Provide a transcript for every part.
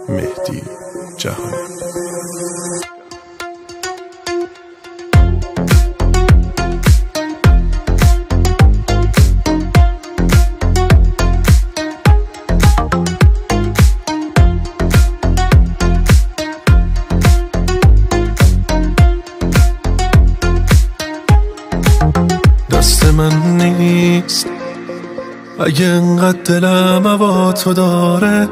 مهدی جهانی. دست من نیست اگه انقدر دلم هوا تو داره،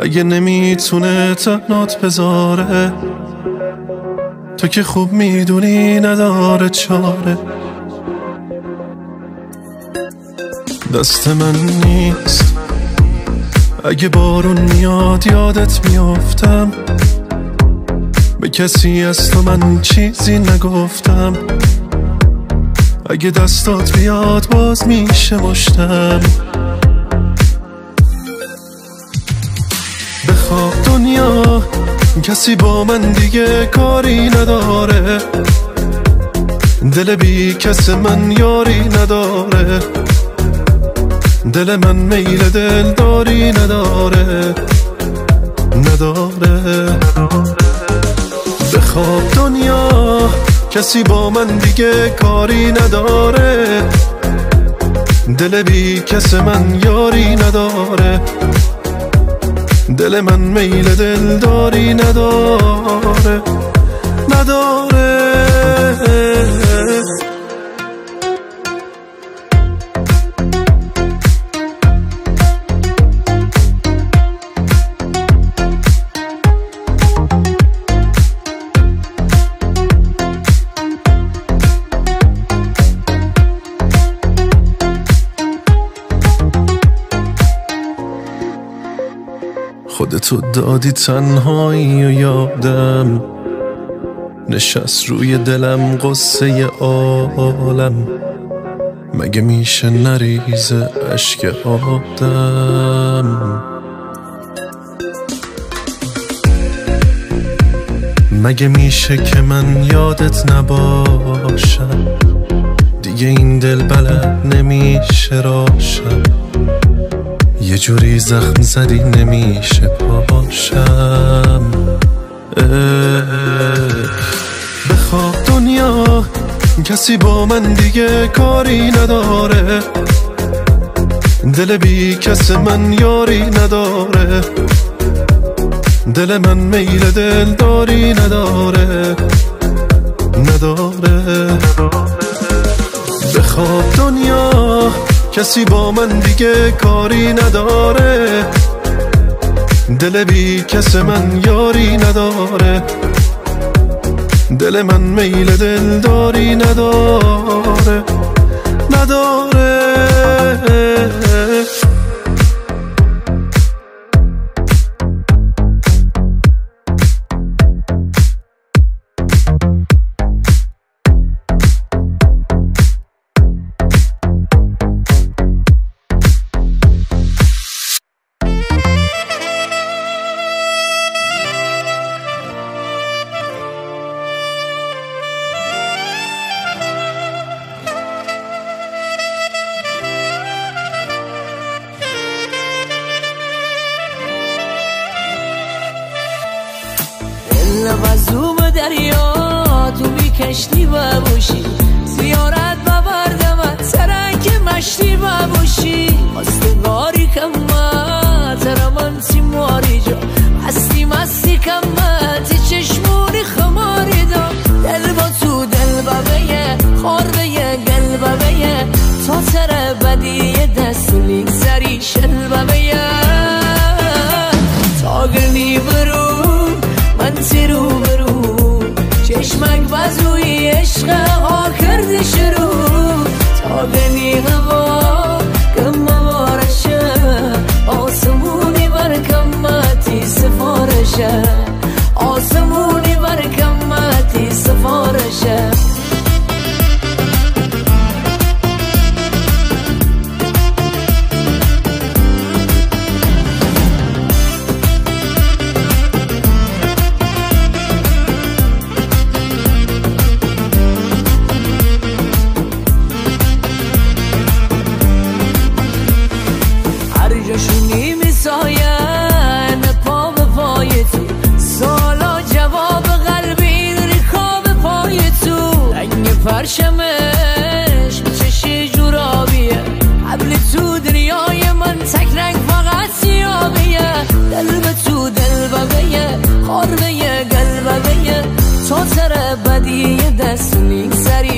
اگه نمیتونه تنات بذاره، تو که خوب میدونی نداره چاره. دست من نیست اگه بارون میاد یادت میافتم، به کسی از تو من چیزی نگفتم، اگه دستات بیاد باز میشه مشتم. بخواب دنیا کسی با من دیگه کاری نداره، دل بی کس من یاری نداره، دل من میل دلداری نداره نداره. بخواب دنیا کسی با من دیگه کاری نداره، دل بی کس من یاری نداره، دل من میل دلداری نداره نداره. خودتو دادی تنهایی و یادم نشست روی دلم قصه عالم، مگه میشه نریزه اشک آدم؟ مگه میشه که من یادت نباشم، دیگه این دل بلد نمیشه راشم، یه جوری زخم زدی نمیشه پاشم. بخواب دنیا کسی با من دیگه کاری نداره، دل بی کس من یاری نداره، دل من میل دلداری نداره نداره. بخواب دنیا کسی با من دیگه کاری نداره، دل بی کس من یاری نداره، دل من میل دلداری نداره نداره. وزوم دریا تو بی کشتی ببوشی، زیارت ببردمت سرک مشتی ببوشی، خواستگاری کمت رمانتی ماری جا، مستی مستی کمت چشمونی خماری دا، دل با تو دل ببیه خاربه گل ببیه، تا تر بدی دست و لیک سری شل ببیه، تا گرنی برو من تیرو برو چشمک بزوی عشق ها کرده شروع، تا گنی هوا کم مبارشه آسمونی بر کمتی سفارشه، آسمونی بر کمتی سفارشه.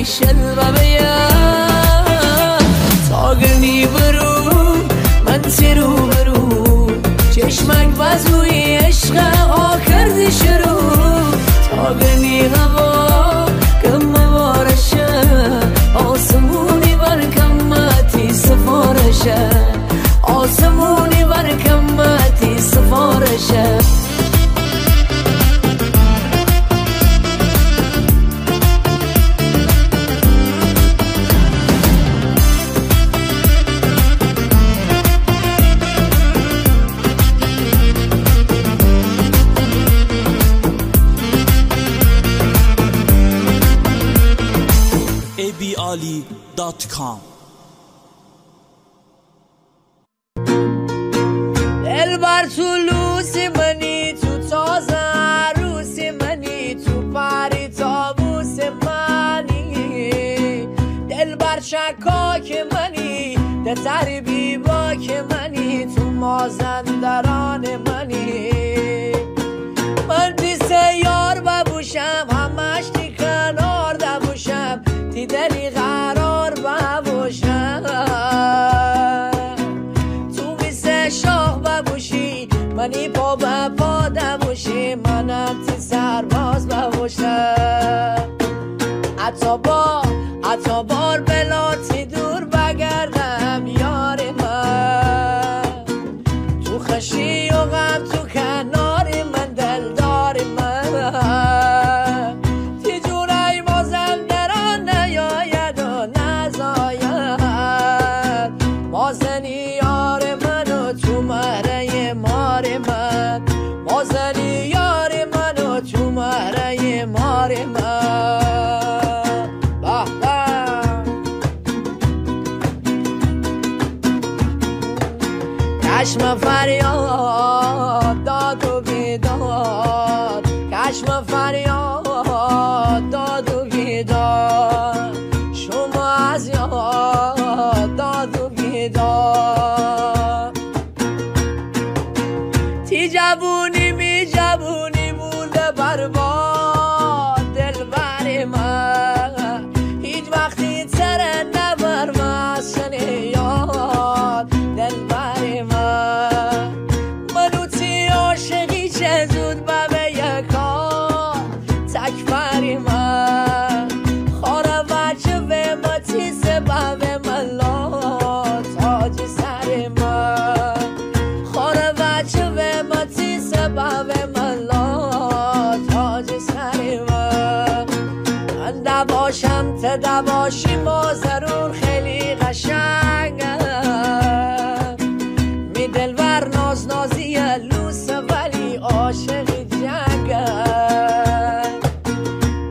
شلبه تاگنی برو من تیرو برو چشمک بازوی عشق ها کردی شروع تاگنی هوا کم بارشه آسمونی بر کمتی سفارشه آسمونی بر کمتی سفارشه abali.com. دلبر تو لوسی منی تو تازه عروسی منی تو پری طاووس منی دلبر شکاک منی دتری بی باک منی تو مازندران منی من پیس یار ببوشم همش تی کنار دبوشم تی دلی قرار ببوشم تو میس شاه ببوشی منی پا به پا دبوشی منم تی سرباز ببوشم عطا بار بلاتی دور بگردم یار من تو خشی و غم تو کنار من دلدار من تی جورای مازندران نیاید و نزاید مازنی یار من و تو مهره مار من مازنی یار من و تو مهره مار من به به چشم فریاد داد و بیداد چشم فریاد داد و بیداد شما از یاد داد و بیداد تی جوونی می جوونی بوده برباد دلبر من هیچ وقتی تره نبر مسن یاد دلبر من منو تی عاشقی چه زود به یکا تکبر من خاره بچه به ما تیز به ملا تاج سر من خاره بچه به ما تیز به ملا تاج سر من من دباشم ته دباشی مازرون خیلی قشنگم می دلبر ناز نازی لوس ولی عاشق جنگم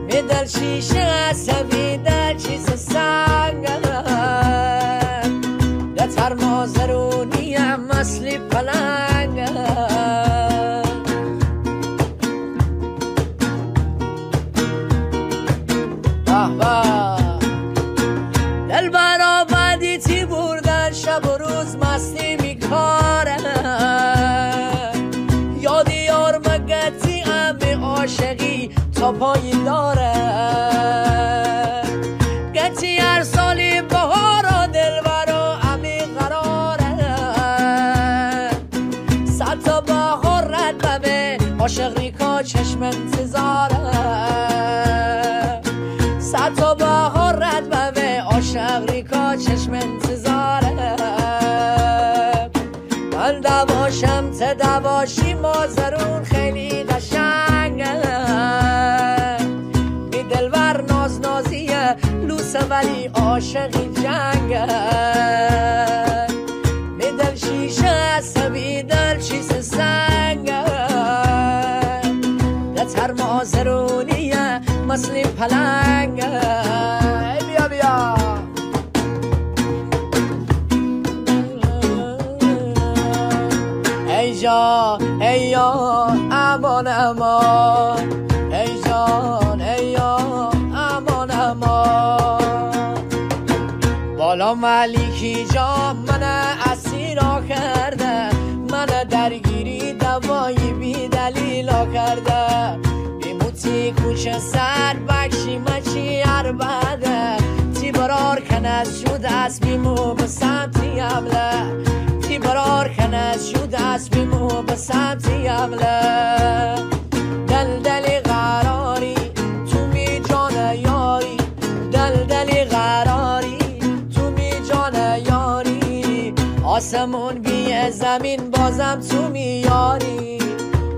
می دل شیشه عصبی در چیز سنگم دتر مازرونیم اصلی پلنگم به به دلبر آبادی تی بردن شب و روز مستی میکارم یادی یار مگتی همه عاشقی تا پای داره گتی هر سالی بهارا دلبرا همی قراره صد تا بهار رد ببه عاشق ریکا چشم انتظاره صد تا بهار رد ببه عاشق ریکا چشم انتظاره من دباشم ته دباشی مازرون خیلی قشنگم می دلبر ناز نازیه لوس ولی عاشقی جنگم می دل شیشه عصبی دل چیز سنگم دتر مازرونیه مثل پلنگم بیا بیا ای جان ای یار امان امان ای جان ای یار امان امان بالا ملیکی جان من اسیرا کرده من درگیری دوایی بی دلیلا کرده بی موتی کوچه سر بکشی مچی عربده دست بیمو به سمتی حمله تی برار خنس شو دست بیمو به سمتی حمله دل دل قراری تو می جان یاری دل دل قراری تو می جان یاری آسمون بی زمین بازم تو میاری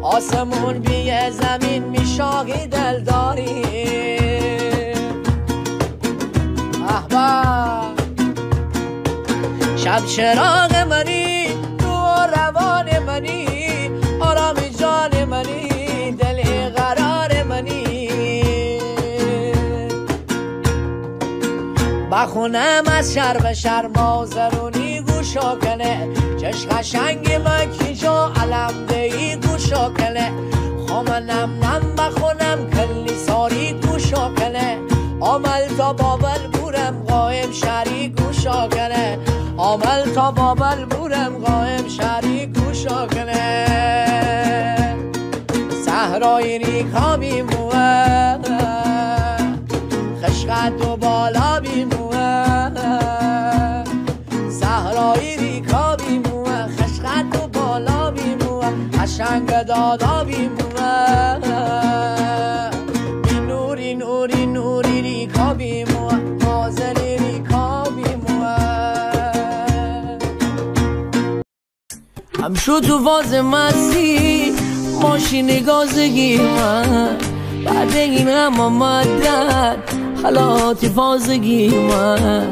آسمون بی زمین میشاقی دلداری احباب شب چراغ منی تو روان منی آرام جان منی دل قرار منی بخونم از شر به شر مازرونی گوشا کنه چشم قشنگ من کیجا علم دهی گوشا کنه خامنم نم بخونم کلی ساری گوشا کنه عمل تا بابل بورم قائم شری گوشا کنه عمل تا بابل بورم قائم شری گوشا کنه صحرای ریکا بی موه خشقت و بالا بی موه صحرای ریکا بی موه خشقت و بالا بی موه قشنگ دادا بی موه بی نوری نوری نوری ریکا بی موه مازری ریکا بی موه هم شو تو واز مستی ماشین گازگی من بعد این هم آمدن حالاتی فازگی من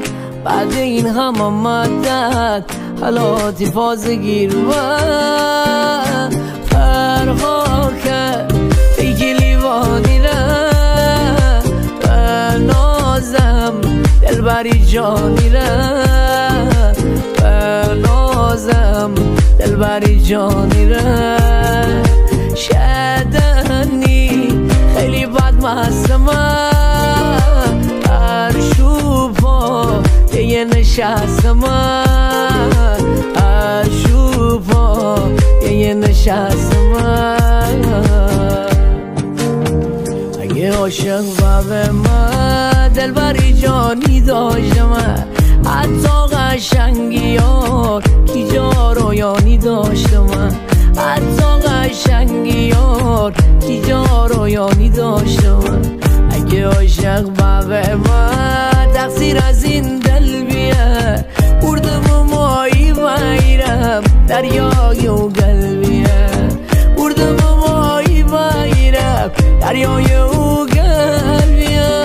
بعد این هم آمدن حالاتی فازگی من فرها کرد پیگی لیوانی نه نازم دلبری جانی نه نازم دلبری جانی نه شدنی خیلی بد مستم هر شوپا یه نشستم هر شوپا یه نشستم اگه عاشق به من دلبری جانی داشتم حتی قشنگی یار کی جا رویانی داشتم حتی قشنگی یار کی جا رویانی داشتم اگه عاشق به من تقصیر از این دل بیه بردم و مایی ویرم دریای و قلبیه بردم و مایی ویرم دریای و قلبیه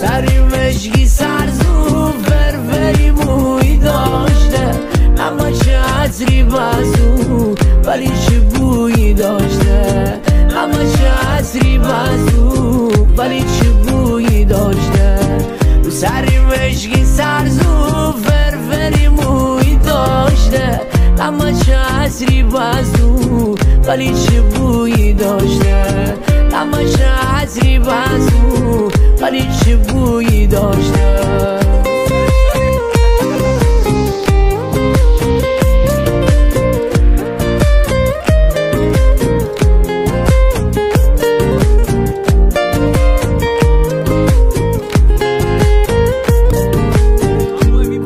سری مشکی سرزو فرفری موی داشته اما چه عطری بازو ولی چه بویی داشته اما چه عطری بازو ولی چه بویی داشته سری مشکی سرزو فرفری موی داشته اما چه عطری بازو ولی چه بویی داشته اما چه عطری بازو ولی چه بویی داشته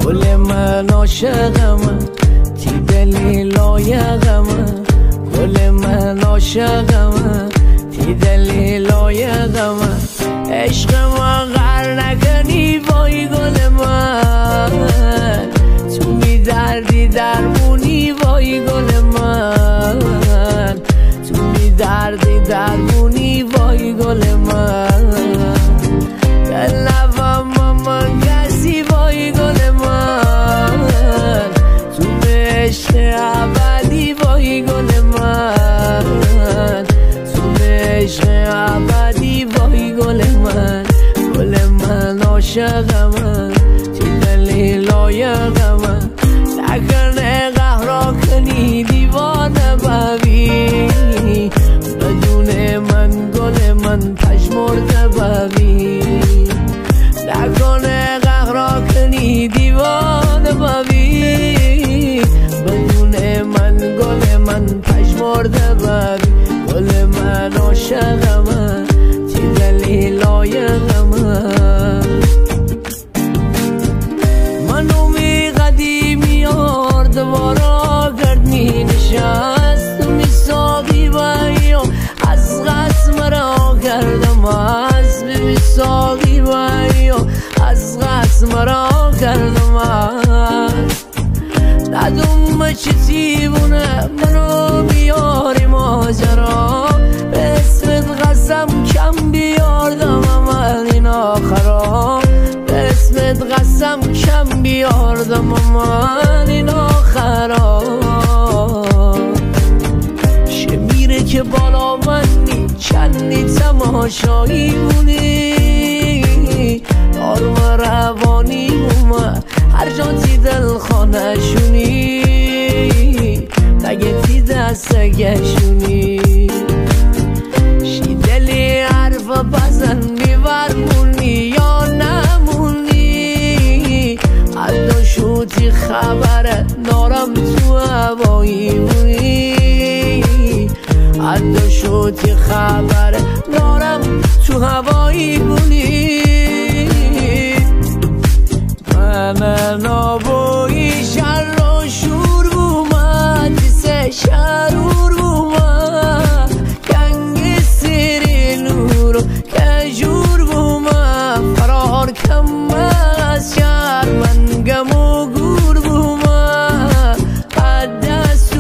گل من عاشقم تی دلی لایقم گل من عاشقم تی دلی لایقم عشق من غر نکنی وای گل من تو می دردی درمونی وای گل من تو می دردی درمونی وای گل من دل نفهمم من کسی وای گل من تو به عشق ابدی وای گل من تو به عشق ابدی وای گل من گل من عاشقم تی دلی لایقم نکنه قهرا کنی دیوانه بوی بدون من گل من پژمرده بوی نکنه قهرا کنی دیوانه بوی بدون من گل من پژمرده بوی گل من عاشقم تی دلی لایقم. از تو میساقی و از قصد مرا کردم از میساقی و از قصد مرا کردم ندوم چه دیوونه منو بیاری ماجرا به اسمت قسم کم بیاردم من این آخرا به اسمت قسم کم بیاردم من این آخرا چه میره که بالا منی چندی تماشایی بونی آروم روانی اومد هر جا تی دل خانه شونی نگه تی دست گشونی شی دلی حرف بزن میورمونی یا نمونی حتی شوتی خبره نارم تو هوایی مونی حتی شوتی خبره نارم تو هوایی مونی من نابوی شر و شور بومد دیسه شرور بومد گنگ سیری نورو کجور بومد فرار کم از شهر من گم و گور بومد دست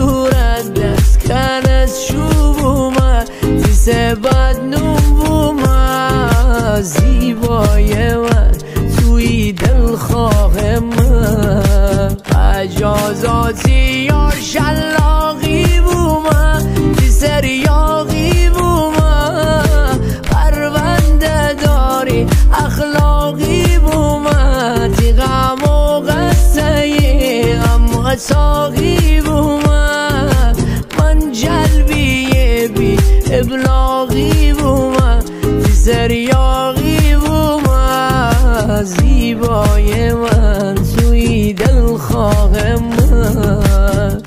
دست کن از شو بومد دیسه بد نوم بومد زیبای من توی دلخواه من اجازاتی یار شلاقی بومد تی سریاقی بومد پرونده داری اخلاقی بومد تی غم و غصه غم ساقی بومد من جلبی بی ابلاغی بومد تی سریاقی بومد زیبای من توی دلخواه من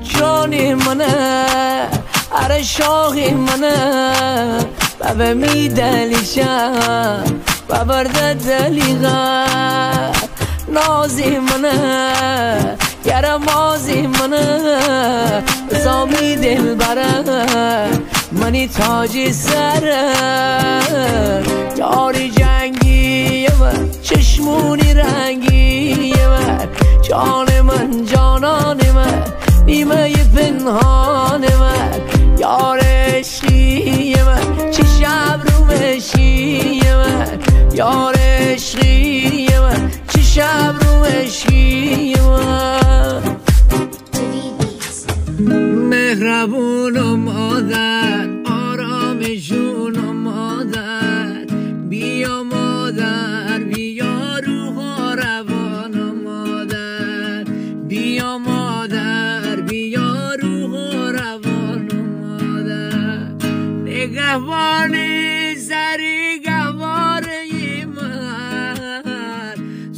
جانی منه اره شاقی منه بابا می دلیشم بابرده دلیغه نازی منه گرمازی منه زامی دل بره منی تاجی سره یاری جنگی من چشمونی رنگی من جان من جانان من نیمه پنهان من یار عشقی من چه شب رو مشی من یار عشقی من چه شب رو مشی من مهربونم مادر آرام جونم مادر بیا مادر بیا روح و روانم مادر بیا مادر بیا روح و روانم مادر نگهبانی سری گهواره من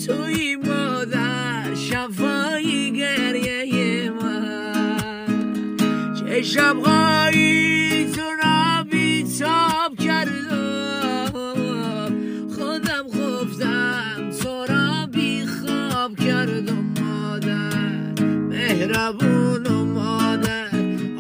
توی مادر شفای گریه من چه شبهایی تو را بیتاب کردم خودم خفتم تو را بیخواب کردم مادر مهربونم مادر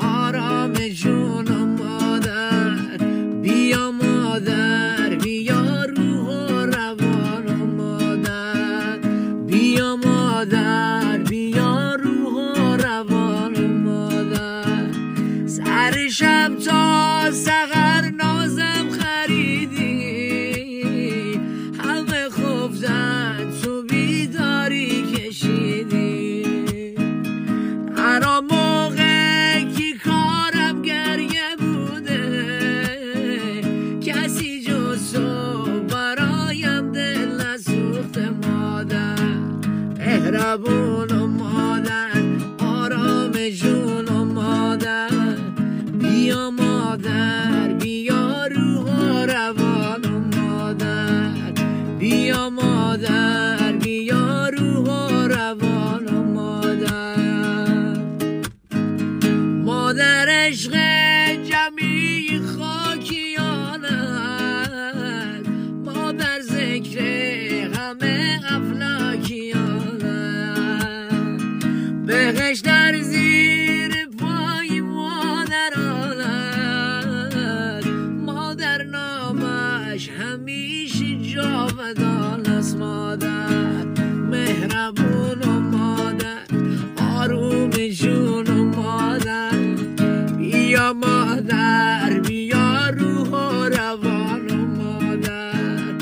آرام جونم مادر بیا مادر بیا روح و روانم مادر بیا مادر بیا روح و روانم مادر سر شب تا سحر نازم خریدی همه خفتن تو بیداری کشیدی هر موقع که کارم گریه بوده کسی جز تو برایم دل نسوخته مادر مهربونم مادر آرام جونم مادر بیا مادر بیا روح و روانم مادر بیا مادر بیا روح و روانم مادر مادر عشق جمیع خاکیان است مادر ذکر همه افلاکیان است بهشت در زیر مادر، بیا روح و روان مادر،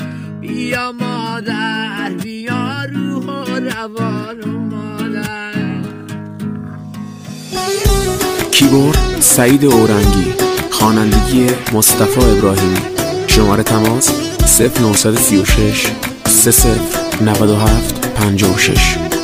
بیا مادر، بیا روح و روان مادر. کیبورد سعید اورنگی، خوانندگی مصطفی ابراهیمی. شماره تماس 0936 30 97 56.